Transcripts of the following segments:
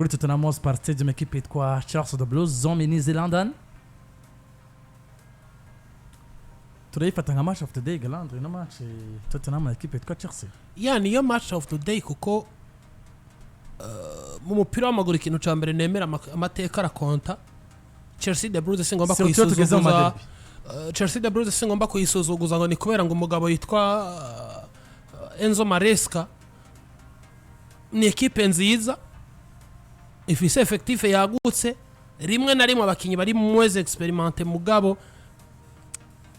Kuri Tottenham Hotspur Stadium, ekipe yitwa Chelsea the Blues zombi ni izi London. Turayifata nka match of the day, Galandre, ino match, Tottenham na ekipe yitwa Chelsea. Ya, niyo match of the day kuko mu mupira w'amaguru ikintu cya mbere nemera, amateka arakonta. Chelsea the Blues singomba Surtout iyo tugeze mu kuyisuzuguza. ma derby. Chelsea the Blues singomba kuyisuzuguza ngo ni kubera ngo umugabo yitwa Enzo Maresca. Ni ekipe nziza ifise effectif yagutse, rimwe na rimwe abakinnyi bari moins expérimentés, mugabo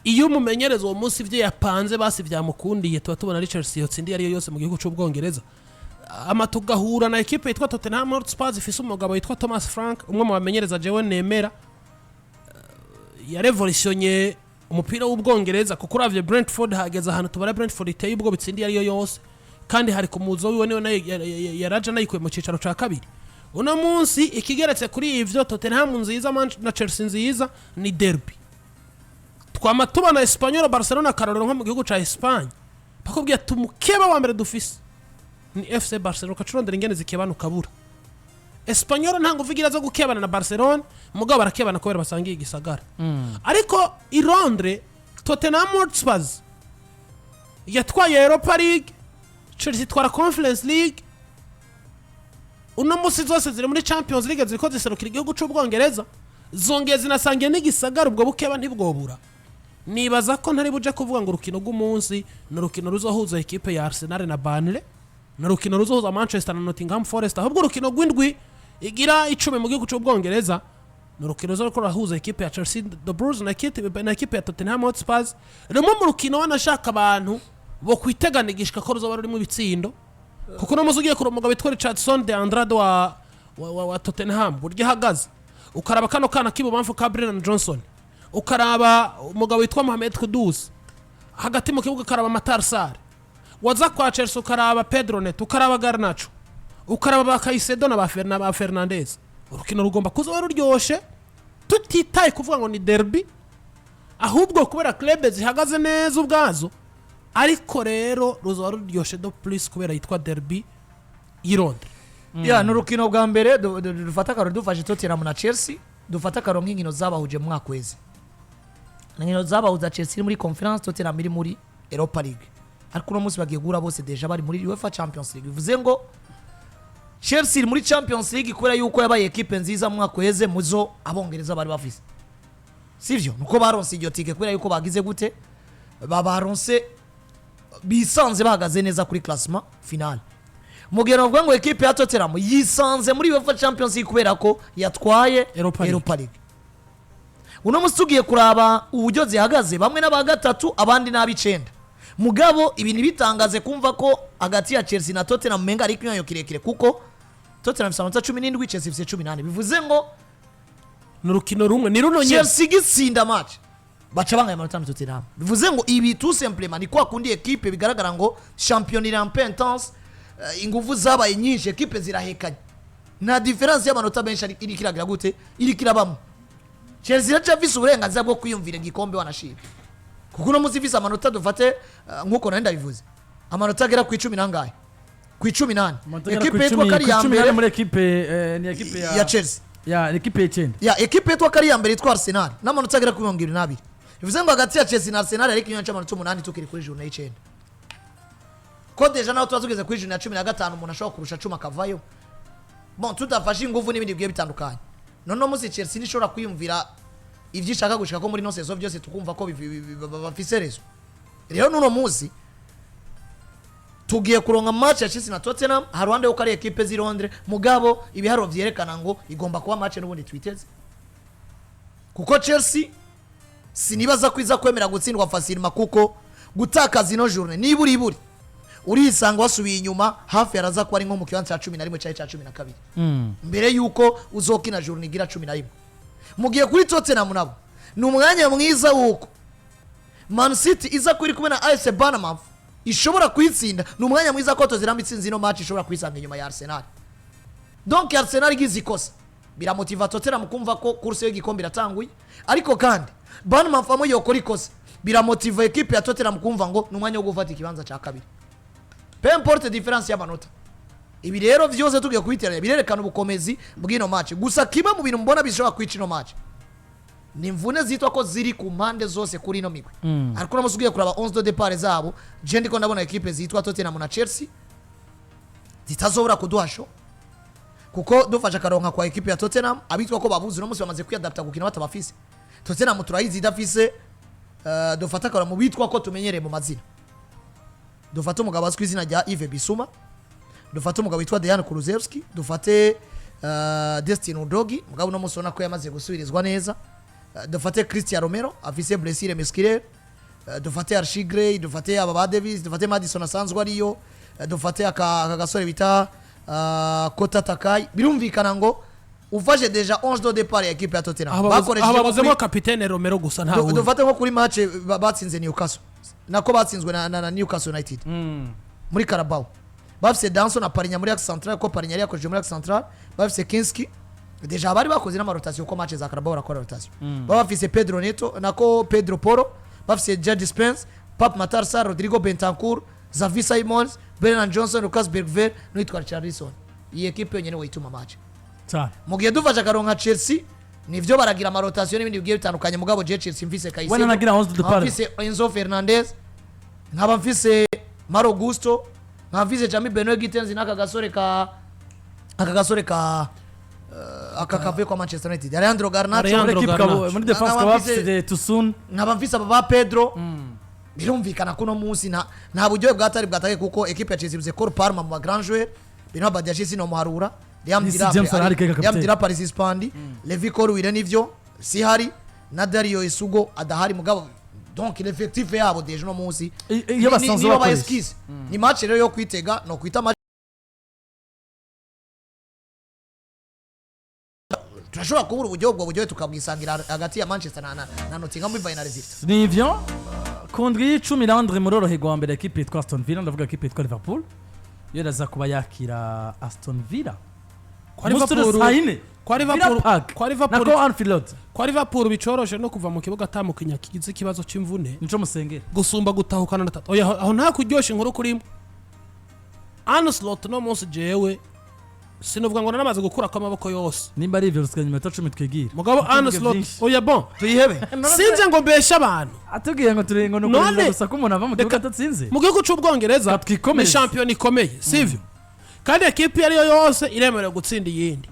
iyo umumenyereza uwo munsi ibyo yapanze basi byamukundiye, tuba tubona ari Chelsea yotsindiye ariyo yose mu gihugu cy'Ubwongereza. Ama tugahura na ekipe yitwa Tottenham Hotspur ifise umugabo witwa Thomas Frank, umwe mu bamenyereza jewe nemera, yarevolutionye umupira w'Ubwongereza, kuko uravye Brentford, hageze ahantu tubara Brentford iteye ubwo bitsindiye ariyo yose, kandi hari ku muzo wiwe, niwe nayo yaraje anayikuye mu cicaro ca kabiri. Uno munsi ikigeretse kuri ivyo, Tottenham nziza na Chelsea nziza, ni derby. Twama tubona Espanyol Barcelona, akarorero nko mu gihugu ca Espagne bakubwiye ati umukeba wa mbere dufise ni FC Barcelona, ukacurondera ingene zikebana ukabura. Espanyol nta nguvu igira zo gukebana na Barcelona, mugabo barakebana kubera basangiye igisagara. Ariko i Londres, Tottenham Hotspur yatwaye Europa League, Chelsea itwara Conference League. Uno munsi zose ziri muri Champions League, ziriko ziserukira igihugu c'Ubwongereza, zongeye zinasangiye n'igisagara. Ubwo bukeba ntibwobura. Nibaza ko ntari buje kuvuga ngo urukino rw'umunsi ni urukino ruzohuza ekipe ya Arsenal na Burnley, ni urukino ruzohuza Manchester na Nottingham Forest, ahubwo urukino rw'indwi igira 10 mu gihugu c'Ubwongereza ni urukino ruzoriko rurahuza ekipe ya Chelsea the Blues na ekipe ya Tottenham Hotspur. Rumwe mu rukino wanashaka abantu bo kwiteganigishwa ko ruzoba rurimo ibitsindo, kuko uno munsi ugiye kureba umugabo witwa Richardson de Andrade wa Tottenham, buryo ahagaze, ukaraba kano kana k'ibubamfu ka Brennan Johnson, ukaraba umugabo witwa Mohamed Kudus hagati mu kibuga, ukaraba Matar Sarr, waza kwa Chelsea ukaraba Pedro Neto, ukaraba Garnacho, ukaraba ba Caicedo na ba Fernandez, urukino rugomba kuza ruryoshe, tutitaye kuvuga ngo ni derby, ahubwo kubera club zihagaze neza ubwazo. Ariko rero ruzaba ruryoshe de plus kubera yitwa derby y'i Londres. Ya, ni urukino bwa mbere dufata akarorero, dufashe Tottenham na Chelsea, dufata akarorero nk'inkino zabahuje mu mwaka weze. Inkino zabahuza, Chelsea iri muri Conference, Tottenham iri muri Europa League, ariko uno munsi bagiye guhura bose déjà bari muri UEFA Champions League. Bivuze ngo Chelsea iri muri Champions League kubera yuko yabaye ekipe nziza mu mwaka uheze muzo Abongereza bari bafise, sivyo? Nuko baronse iryo tike kubera yuko bagize gute, babaronse bisanze bahagaze neza kuri classement final. Mu gihe navuga ngo ekipe ya Tottenham yisanze muri UEFA Champions League kubera ko yatwaye Europa League. Europa League. Uno munsi tugiye kuraba uburyo zihagaze, bamwe n'aba gatatu, abandi n'ab'icenda. Mugabo ibi ntibitangaze kumva ko hagati ya Chelsea na Tottenham umenga ari ikinyuranyo kirekire, kuko Tottenham ifite amanota 17, Chelsea ifite 14. Bivuze ngo Ni urukino rumwe, ni runo nyine. Chelsea igitsinda match, baca banganya amanota na Tottenham. Bivuze ngo ibi tout simplement ni kwa kundi ekipe bigaragara ngo champion iri un peu intense, ingufu zabaye nyinshi, ekipe zirahekanye, nta différence y'amanota menshi iri kiragira gute, iri kirabamo. Chelsea iracafise uburenganzira bwo kwiyumvira igikombe wanashima, kuko uno munsi ifise amanota, dufate nkuko nari ndabivuze, amanota agera ku icumi nangahe, ku 14. Ekipe yitwa ko ari iya mbere muri ekipe, ni ekipe ya ya Chelsea. Ya, ekipe y'icenda. Ya, ekipe yitwa ko ari iya mbere yitwa Arsenal n'amanota agera kuri 22. Bivuze ngo hagati ya Chelsea na Arsenal hari ikinyuranyo c'amanota 8, tukiri kuri journée y'icenda, ko déjà naho tuba tugeze kuri journée ya 15 umuntu ashobora kurusha 10 akavayo. Bon, tudafashe ingufu n'ibindi bigiye bitandukanye, none munsi Chelsea ntishobora kwiyumvira ivyo ishaka gushika ko muri no saison byose, tukumva ko bafise raison. Rero n'uno munsi tugiye kuronka match ya Chelsea na Tottenham haruhande yuko ari ekipe z'i Londres, mugabo ibiharuro vyerekana ngo igomba kuba match n'ubundi twiteze, kuko Chelsea sinibaza ko iza kwemera gutsindwa facilement, kuko gutakaza ino journée niba uri buri urisanga wasubiye inyuma hafi, yaraza kuba ari nko mu kibanza cya 11 cyangwa cya 12 mbere yuko uzokina journée igira 11. Mu gihe kuri Tottenham nabo ni umwanya mwiza wuko Man City iza kuri kumwe na AFC Bournemouth ishobora kuyitsinda. Ni umwanya mwiza ko Tottenham itsinze ino match ishobora kuyisanga inyuma ya Arsenal. Donc Arsenal igize ikosa biramotiva Tottenham kumva ko course y'igikombe iratanguye, ariko kandi Bournemouth amwe yokora ikosa biramotiva ekipe ya Tottenham kumva ngo ni umwanya wo gufata ikibanza cya kabiri, peu importe différence y'amanota. Ibi rero vyose tugiye kubiteranya birerekana ubukomezi bw'ino match. Gusa kimwe mu bintu mbona bishobora kwica ino match ni imvune zitwa ko ziri ku mpande zose kuri ino migwi. Ariko uramutse ugiye kuraba 11 de départ zabo, je ndiko ndabona ekipe zitwa Tottenham na Chelsea zitazobura kuduha show, kuko dufashe akaronka kwa ekipe ya Tottenham, abitwa ko babuze uno munsi bamaze kwiyadapta gukina batabafise. Tottenham turayizi idafise, dufate akaronka mu bitwa ko tumenyereye mu mazina, dufate umugabo azwi ku izina rya Yves Bissouma, dufate umugabo witwa Dejan Kulusevski, dufate Destiny Udogie, mugabo uno munsi ubona ko yamaze gusubirizwa neza, dufate Christian Romero afise blessure musculaire, dufate Archie Gray, dufate aba ba Davis, dufate Madison asanzwe ariyo, dufate aka gasore bita Kota Takai. Birumvikana ngo ufashe déjà 11 de départ ya équipe ya Tottenham aho bakoresheje nko babuzemo kuri kapitene Romero gusa, nta wundi. Dufate nko kuri match batsinze Newcastle, nako batsinzwe na Newcastle United muri Carabao, bafise Danso na Parinya muri axe central, ko Parinya yari yakoresheje muri axe central, bafise Kinski, déjà bari bakoze n'ama rotation, ko match za Carabao barakora rotation. Baba bafise Pedro Neto, nako Pedro Porro, bafise Djed Spence, Pape Matar Sarr, Rodrigo Bentancur, Xavi Simons, Brennan Johnson, Lucas Bergvall n'uwitwa Richarlison. Iyi ekipe yonyene woyituma match. Cyane. Mu gihe dufashe akaronka Chelsea, nivyo baragira ama rotation n'ibindi bigiye bitandukanye, mugabo je Chelsea mfise Caicedo, Wena nagira 11 de départ. mfise Enzo Fernandez, nkaba mfise Malo Gusto, nkaba mfise Jamie Benoit Gittens n'aka gasore ka aka kavuye kwa Manchester United, Alejandro Garnacho. Alejandro Muri equipe Garnacho. muri defense Nkaba kaba bafise Tosun. Nkaba mfise aba ba Pedro. Birumvikana ko uno munsi nta buryohe bwatari bwatake, kuko equipe ya Chelsea ibuze Cole Palmer mu ba grand joueur, Benoit Badiashile sinomuharura, Liam Reece Delap James arahari kega Liam kapiteni. Delap ari suspendu, Levi Colwill nivyo sihari, na Dario Isugo adahari, mugabo donc l'effectif yabo déjà uno munsi Iyo basanzwe niyo ba bakoresha. esquisse. Ni match rero yo kwitega, no kwita match turashobora kubura uburyo, ubwo buryohe tukabwisangira hagati ya Manchester na Nottingham bivanye na résultat. Nivyo ku ndwi y'icumi, Landry, muroroherwa wa mbere ekipe yitwa Aston Villa, ndavuga ekipe yitwa Liverpool, yo iraza kuba yakira Aston Villa Kwa Umunsi Liverpool saa yine. Kwa Villa Liverpool Park kwa Liverpool nako Anfield Road. Kwa Liverpool bicoroshe no kuva mu kibuga atamukinya kigize ikibazo c'imvune nico musengera. Gusumba gutahukana na tatu. Oya, aho nta kuryosha inkuru kurimo. Arne Slot no munsi jewe sinovuga ngo naramaze gukurako amaboko yose. Nimba ari ivyo, rusigaye iminota 10 twigira. Mugabo Arne Slot Byinshi. oya, bon, Tuyihebe. sinze ngo mbeshe abantu. Atubwiye ngo turi ngo ni None- ukurinda gusa ko umuntu ava mu kibuga Reka- adatsinze. Mu gihugu c'Ubwongereza Reka twikomereze. ni shampiyona ikomeye, sivyo? Kandi ekipi iyo ariyo yose iremerewe gutsinda iyindi.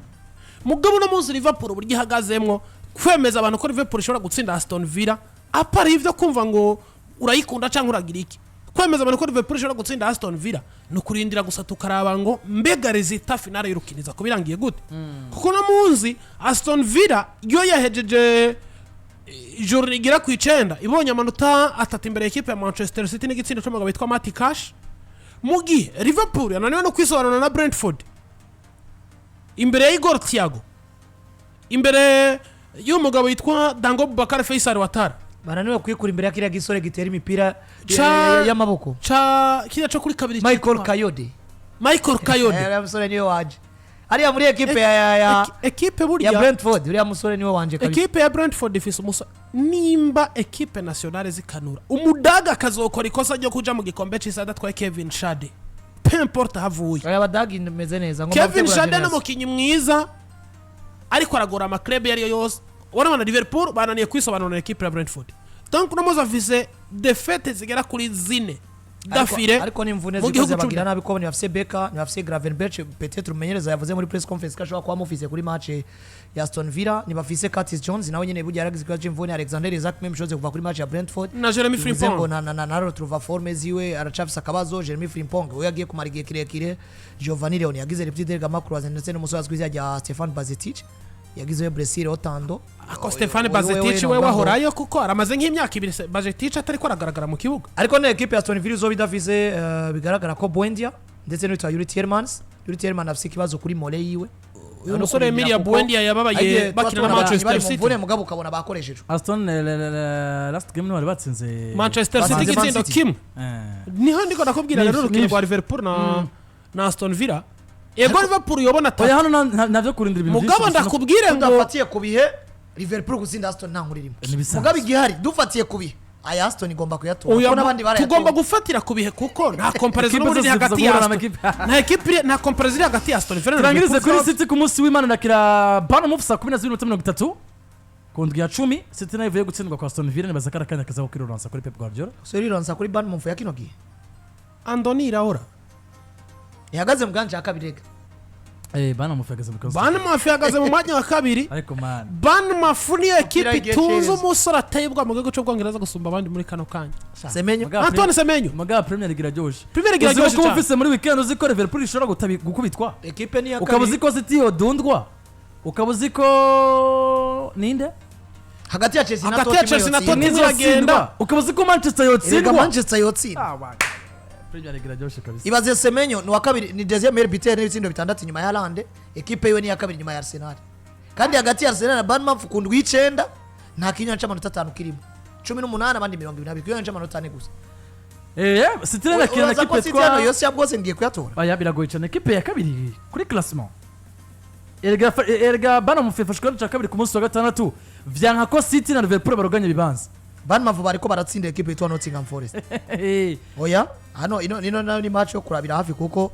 Mugabo uno munsi Liverpool uburyo ihagazemwo, kwemeza abantu ko Liverpool ishobora gutsinda Aston Villa, apari ivyo kumva ngo urayikunda cyangwa uragira iki, kwemeza abantu ko Liverpool ishobora gutsinda Aston Villa ni ukurindira gusa tukaraba ngo mbega résultat finale y'urukiniza kuba irangiye gute, kuko no munsi Aston Villa yo yahejeje ijoro rigera ku 9 ibonye amanota 3 imbere y'ikipe ya Manchester City n'igitsindo cy'umugabo witwa Matty Cash, mu gihe Liverpool yananiwe no kwisobanura na Brentford imbere ya Igor Thiago, imbere y'umugabo witwa Dango Bubakar Faisal Watara. Bananiwe kwikura imbere ya kiriya gisore gitera imipira y'amaboko. Ca kiriya co kuri kabiri Michael cyitwa Kayode. Michael Kayode. Uriya musore niwe wanje hariya muri ekipe ya Ekipe ya burya Brentford, uriya musore niwe wanje kabisa. Ekipe ya Brentford ifise umusa nimba ekipe nationale zikanura umudaga akazokora ikosa ryo kuja mu gikombe c'isi adatwaye Kevin Schade, peu importe aho avuye. Aya badagi meze neza ngo Kevin bategura Schade ni generation. umukinnyi mwiza, ariko aragora ama club iyo ariyo yose. Urabona na Liverpool bananiye kwisobanura na ekipe ya Brentford, donc uno munsi afise défaites zigera kuri 4 d'affilée Ariko n'imvune mu ziko gihugu zibagira nabi, ko ntibafise Beka, ntibafise Gravenberch, peut-être umumenyereza yavuze muri press conference ko ashobora kuba amufise kuri match ya Aston Villa, ntibafise Curtis Jones, nawe nyene burya yaragize ikibazo c'imvune, Alexander Isak même chose kuva kuri match ya Brentford. Na Jeremy Bivuze ngo Frimpong. na retrouva forme ziwe, aracafise akabazo. Jeremy Frimpong we yagiye kumara igihe kirekire, Giovanni Leoni yagize rupture de ligament croisé, ndetse n'umusore azwi izina rya Stefan Bazetic yagize blessure au tendon. Ako Stefan Bazetic we wahorayo, kuko aramaze nk'imyaka 2 Bazetic atariko aragaragara mu kibuga. Ariko na ekipe ya Aston Villa izoba idafise, bigaragara ko Buendia ndetse n'uwitwa Yuri Tielemans. Yuri Tielemans afise ikibazo kuri mollet yiwe. Uyu musore Emilia Buendia yababaye bakina na Manchester City. Mvune mugabo ukabona bakoreshejwe. Aston last game ntibari batsinze Manchester City Batsinze Man igitsindo City. kimwe. Eh. Niho ndiko nakubwira Nivyo, rero urukino nivyo. rwa Liverpool na Aston Villa, ego Liverpool yobona Oya, 3. Hano ntavyo kurindira ibintu Mugabo byinshi gusa ndakubwire ngo Tudafatiye ku bihe, Liverpool gutsinda Aston nta nkuru irimo. Ntibisanzwe. Mugabo igihari, dufatiye ku bihe Aya Aston igomba kuyatora Oya, kuko n'abandi tugomba barayatora. Gufatira ku bihe, kuko nta comparaison Ekipe n'ubundi zose iri hagati ziza ya guhura Aston. n'amakipe. Nta ekipe nta comparaison iri hagati ya Aston Villa na Turangirize Liverpool. kuri City. Ku munsi w'Imana nakira Bournemouth saa 12:30 ku ndwi ya 10. City nayo ivuye gutsindwa kwa Aston Villa, nibaza ko ari akanya kaza ko kwiroransa kuri Pep Guardiola. So irironsa kuri Bournemouth ya kino gihe? Andoni Iraola. Ihagaze mu bwanje ya kabiri rega. Bournemouth yageze mu kazi. Bournemouth ihagaze mu mwanya wa kabiri. Ariko man, Bournemouth niyo ekipe igiye itunze cereza. umusore ateye ubwoba mu gihugu cy'Ubwongereza gusumba abandi muri kano kanya. Semenyo. Antoine Semenyo. Mugabo Premier League iraryoshe. Premier League Uzi iraryoshe ko cyane. ufise muri weekend, uzi ko Liverpool ishobora gukubitwa, Ekipe ni iya ukaba uzi kabiri. ko City yodundwa, ukaba uzi ko ninde? Hagati ya Chelsea na Hagati ya Tottenham Chelsea na yotsinda. Tottenham. Ntizotsindwa. Iragenda. Ukaba uzi ko Manchester Erega yotsindwa. Manchester yotsinda. Ah, wa- Premier League iraryoshe kabisa. Ibaze, Semenyo ni uwa kabiri, ni deuxième meilleur buteur n'ibitsindo bitandatu inyuma ya Haaland. Ekipe yiwe ni iya kabiri inyuma ya Arsenal, kandi hagati ya Arsenal na Bournemouth ku ndwi y'icenda nta kinywa c'amanota 5 kirimo, 18, abandi 22, kinywa c'amanota 4 gusa. City rero irakina na Uraza ko ekipe City hano twa yose yabwose ngiye kuyatora. Oya, biragoye cyane. Ekipe ya kabiri kuri classement, erega Bournemouth yafashwe ikibanza cya kabiri ku munsi wa gatandatu, vyanka ko City na Liverpool baruganya ibibanza. Bournemouth bariko baratsinda ekipe yitwa Nottingham Forest. Oya, hano ino nayo ni match yo kurabira hafi, kuko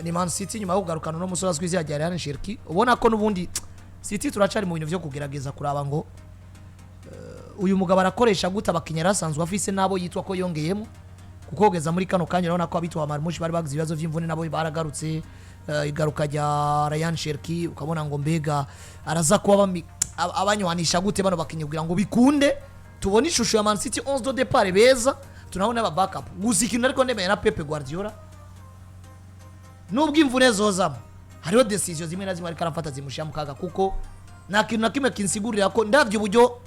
ni Man City nyuma yo kugarukana no musore azwi izina rya Rayan Cherki. Ubona ko n'ubundi City turacari mu bintu vyo kugerageza kuraba ngo uyu mugabo arakoresha gute abakinnyi yari asanzwe afise n'abo yitwa ko yongeyemo, kuko kugeza muri kano kanya urabona ko abitwa Marmoush bari bagize ibibazo vy'imvune nabo baragarutse. Igaruka rya Rayan Cherki, ukabona ngo mbega araza kuba abanywanisha gute bano bakinnyi kugira ngo bikunde tubone ishusho ya Man City 11 de départ beza, tunabona aba backup. Gusa ikintu ariko ndemeye na Pep Guardiola, nubwo imvune zozamo, hariho decision zimwe na zimwe ariko arafata zimushyira mu kaga, kuko nta kintu na kimwe kinsigurira ko ndabye uburyo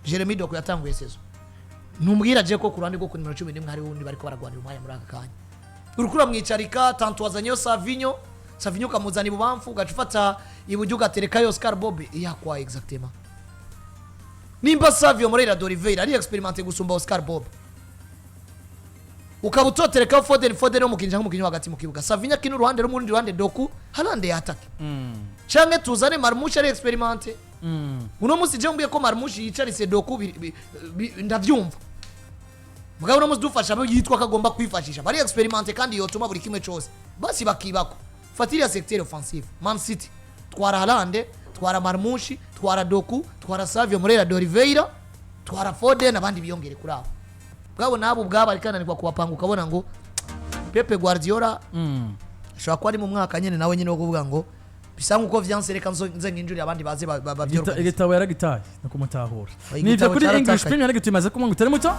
Jeremy Doku yatanguye saison, ntumbwira je ko ku ruhande rwo ku nimero 11 hariho undi bariko baragwanira umwanya muri aka kanya. Uriko uramwicarika, tanto wazanyeyo Savinho, Savinho ukamuzana ibubamfu, ugaca ufata iburyo ugaterekayo Oscar Bob yakwa. Exactement, nimba Savio Moreira de Oliveira ari expérimenté gusumba Oscar Bob, ukaba utoterekaho Foden, Foden umukinisha nk'umukinnyi wo hagati mu kibuga, Savinho akina uruhande rumwe, urundi ruhande Doku, Haaland yatake, canke tuzane Marmoush ari expérimenté. Uno munsi je mbwiye ko Marmoush yicarise Doku, ndavyumva. Mugabo uno munsi dufasha abo yitwa ko agomba kwifashisha bari expérimenté kandi yotuma buri kimwe cose basi bakibako. Fatiriya secteur offensive Man City, twara Haaland, twara Marmoush, twara Doku, twara Savio Moreira de Oliveira, twara Foden, abandi biyongere kuri abo. Bwabo nabo ubwabo ariko ananirwa kubapanga, ukabona ngo Pepe Guardiola ashobora kuba ari mu mwaka nyene nawe nyene wo kuvuga ngo bisa nkuko vyanse, reka nze nginjurire abandi baze bavyorganize. Igitabo yaragitaye no kumutahura. Oya, Nivyo. igitabo Kuri English cyaratakaye. Premier League tumaze kumwe utari muto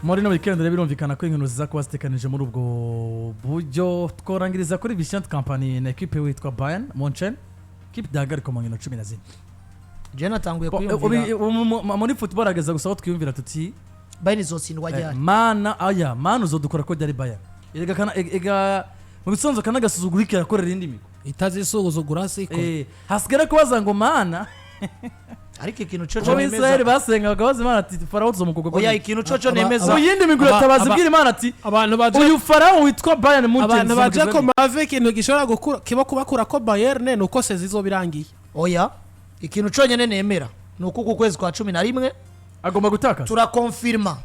muri no weekend rero, birumvikana ko inkino ziza kuba zitekanije muri ubwo buryo. Tworangiriza kuri Vincent Kompany na ekipe witwa Bayern Munchen, ekipe idahagarikwa mu nkino 14. Je natanguye Bo, kwiyumvira muri football ageza gusa aho twiyumvira tuti Bayern izotsindwa ryari? Mana aya mana uzodukora ko ryari Bayern erega kana ega mu bisanzwe kanagasuzugura kirakorera indi migwi. Itazisuzugura siko. Hasigara kubaza ngo mana. Ariko ikintu coco Abo Israel nemeza, basenga bakabaza Imana ati Farawo tuzomukugwa. oya, ikintu coco nemeza, Mu yindi migwi iratabaza ibwira Imana ati Abantu baje uyu Farawo witwa Bayern Munchen abantu baje tuzomugeza ko mave ikintu gishobora gukura kiba kubakura ko Bayern ni uko saison izoba irangiye. Oya, ikintu conyene nemera ni uko uku kwezi kwa 11 agomba gutakaza. Turakonfirma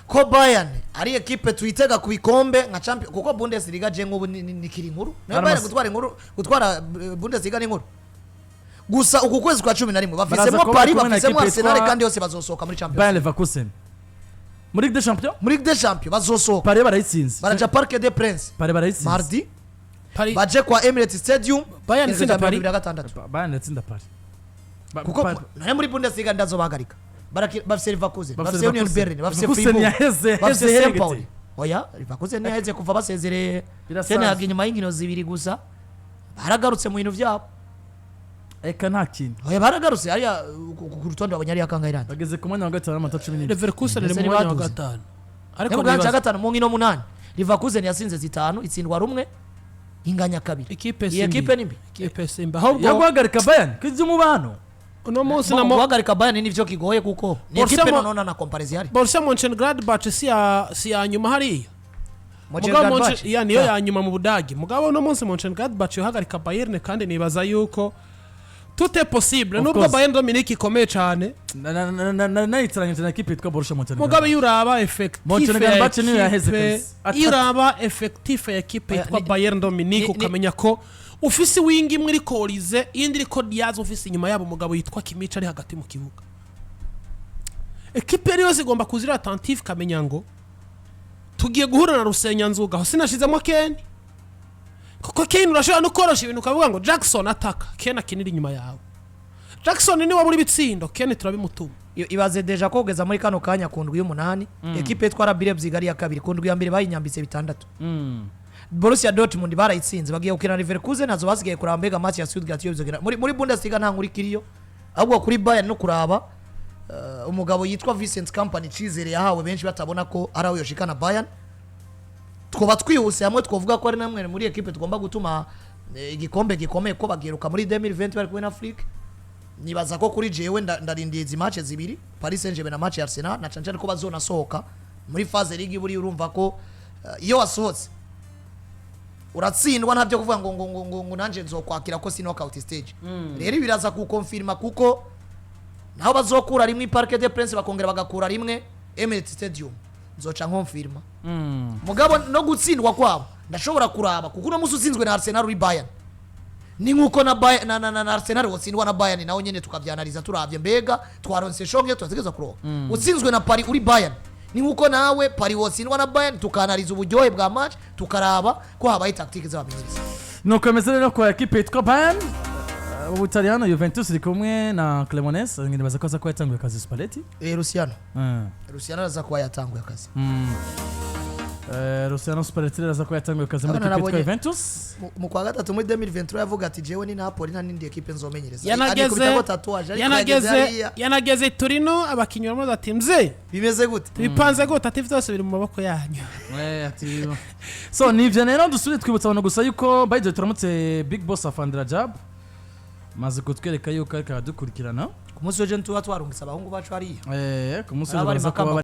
ko Bayern ari ekipe tuyitega ku bikombe nka champion, kuko Bundesliga je nk'ubu nikiri inkuru nayo Bayern gutwara inkuru, gutwara Bundesliga ni inkuru. Gusa uku kwezi kwa 11 Baraza bafisemo kuba Paris, bari kumwe na bafisemo ekipe Arsenal, yitwa kandi yose bazosohoka muri Champions. Bayern Leverkusen muri Ligue des Champions. Muri Ligue des Champions bazosohoka. Paris barayitsinze. Baraja Parc des Princes Paris barayitsinze. mardi, Paris baje kwa Emirates Stadium Bayern igerekezo itsinda cya Paris. 26. Bayern iratsinda Paris. Kuko nari muri Bundesliga ndazobahagarika. Bafise Leverkusen, Bafise bafise Union Leverkusen. Berlin, bafise Leverkusen Fribourg, bafise yaheze St heregete. Pauli. Oya, Leverkusen ntiyaheze kuva basezereye Birasanzwe. Ten Hag inyuma y'inkino zibiri gusa baragarutse mu bintu byabo. Eka nta kintu. Oya, baragarutse hariya ku rutonde babonye hariya kangahe? Bageze ku mwanya wa gatanu n'amanota 14. Leverkusen iri Mbese mu mwanya wa ntibaduze. gatanu, ariko ariko cya nibaza gatanu mu nkino munani, Leverkusen yasinze zitanu, itsindwa rumwe, inganya kabiri. Ikipe Iyi si mbi. ekipe ni mbi. Ikipe simba Yo ahubwo guhagarika Bayern kujya umubano. Uno munsi na Guhagarika Bayern nivyo kigoye, kuko ni Borussia ekipe noneho na comparaison ihari. Borussia Mönchengladbach si ya nyuma hariya. Mugabo Mönchengladbach. Ya niyo ya nyuma mu Budage. Mugabo uno munsi Mönchengladbach yohagarika Bayern, kandi nibaza yuko Tout est possible. Of Nubwo course. Bayern Dominique ikomeye cyane, Nayitiranyije na ekipe yitwa Borussia Mönchengladbach. mugabe iyo uraba effectif ya Mönchengladbach niyo yaheze ekipe, kabisa. Atatu. iyo uraba effectif ya ekipe Oya, yitwa Bayern Dominique, ukamenya ko ufise wing imwe iriko Olise, iyindi iriko Diaz, ufise inyuma yabo umugabo yitwa Kimmich ari hagati mu kibuga, ekipe yari yose igomba kuzira attentif, ikamenya ngo tugiye guhura na Rusenyanzuga. Aho sinashizemo Kane, kuko Kane urashobora no korosha ibintu ukavuga ngo Jackson ataka, Kane akinira inyuma yawe. Jackson niwe wabura ibitsindo, Kane turabimutuma. Ibaze déjà ko kugeza muri kano kanya ku ndwi y'umunani ekipe yitwa RB Leipzig ari iya kabiri. Ku ndwi ya mbere bayinyambitse 6. Borussia Dortmund barayitsinze, bagiye gukina na Leverkusen, nazo basigaye kuraba mbega match ya Stuttgart iyo bizogera. Muri Bundesliga nta nkuru ikiriyo, ahubwo kuri Bayern no kuraba umugabo yitwa Vincent Kompany, icizere yahawe benshi batabona ko ari aho yoshikana Bayern. Twoba twihuse hamwe twovuga ko ari namwe muri ekipe tugomba gutuma igikombe gikomeye, ko bagiheruka muri 2020 bari kumwe na Flick. Nibaza ko kuri jewe ndarindiye izi match zibiri, Paris Saint-Germain na match ya Arsenal, na cane cane ko bazonasohoka muri phase ligue. Buri urumva ko iyo wasohotse uratsindwa, ntabyo kuvuga ngo nanje nzokwakira ko si knockout stage. Rero biraza kukonfirma, kuko naho bazokura rimwe Parc des Princes, bakongera bagakura rimwe Emirates Stadium, nzoca nkonfirma. Mugabo no gutsindwa kwabo ndashobora kuraba, kuko uno musi utsinzwe na Arsenal uri Bayern ni nkuko na, Bayern, na Arsenal wotsindwa na Bayern naho nyene tukavyanaliza turavye mbega twaronse shonge twategeza kuronka. Utsinzwe na Paris uri Bayern ni nkuko nawe Paris wotsindwa na Bayern, tukanaliza uburyohe bwa match, tukaraba ko habaye tactique z'abamenyereza. Nuko bimeze rero kwa ekipe yitwa Bayern. Ubutaliyano, Juventus iri kumwe na Cremonese. Nibaza ko aza kuba yatanguye akazi Spalletti. Luciano, Luciano araza kuba yatanguye akazi. Luciano Spalletti araza kuba yatanguye akazi muri Abana ekipe yitwa nabonye- Juventus. Mu kwa gatatu muri 2023 yavuga ati jewe ni Napoli nta n'indi ekipe nzomenyereza. Yanageze Anikubitako tatouage, ariko yageze yanageze hariya. Yanageze Torino, abakinnyi baramubaza ati: "Mze, bimeze gute?" "Tubipanze gute?" Ati: "Byose biri mu maboko yanyu." So nivyo rero, dusubire twibutsa abantu gusa yuko by the way turamutse Big Boss Afandira Jab maze kutwereka yuko ariko aradukurikirana. Ku munsi w'ejo tuba twarungitse abahungu bacu hariya. Ku munsi w'ejo Baba bari baraza kuba Makamba.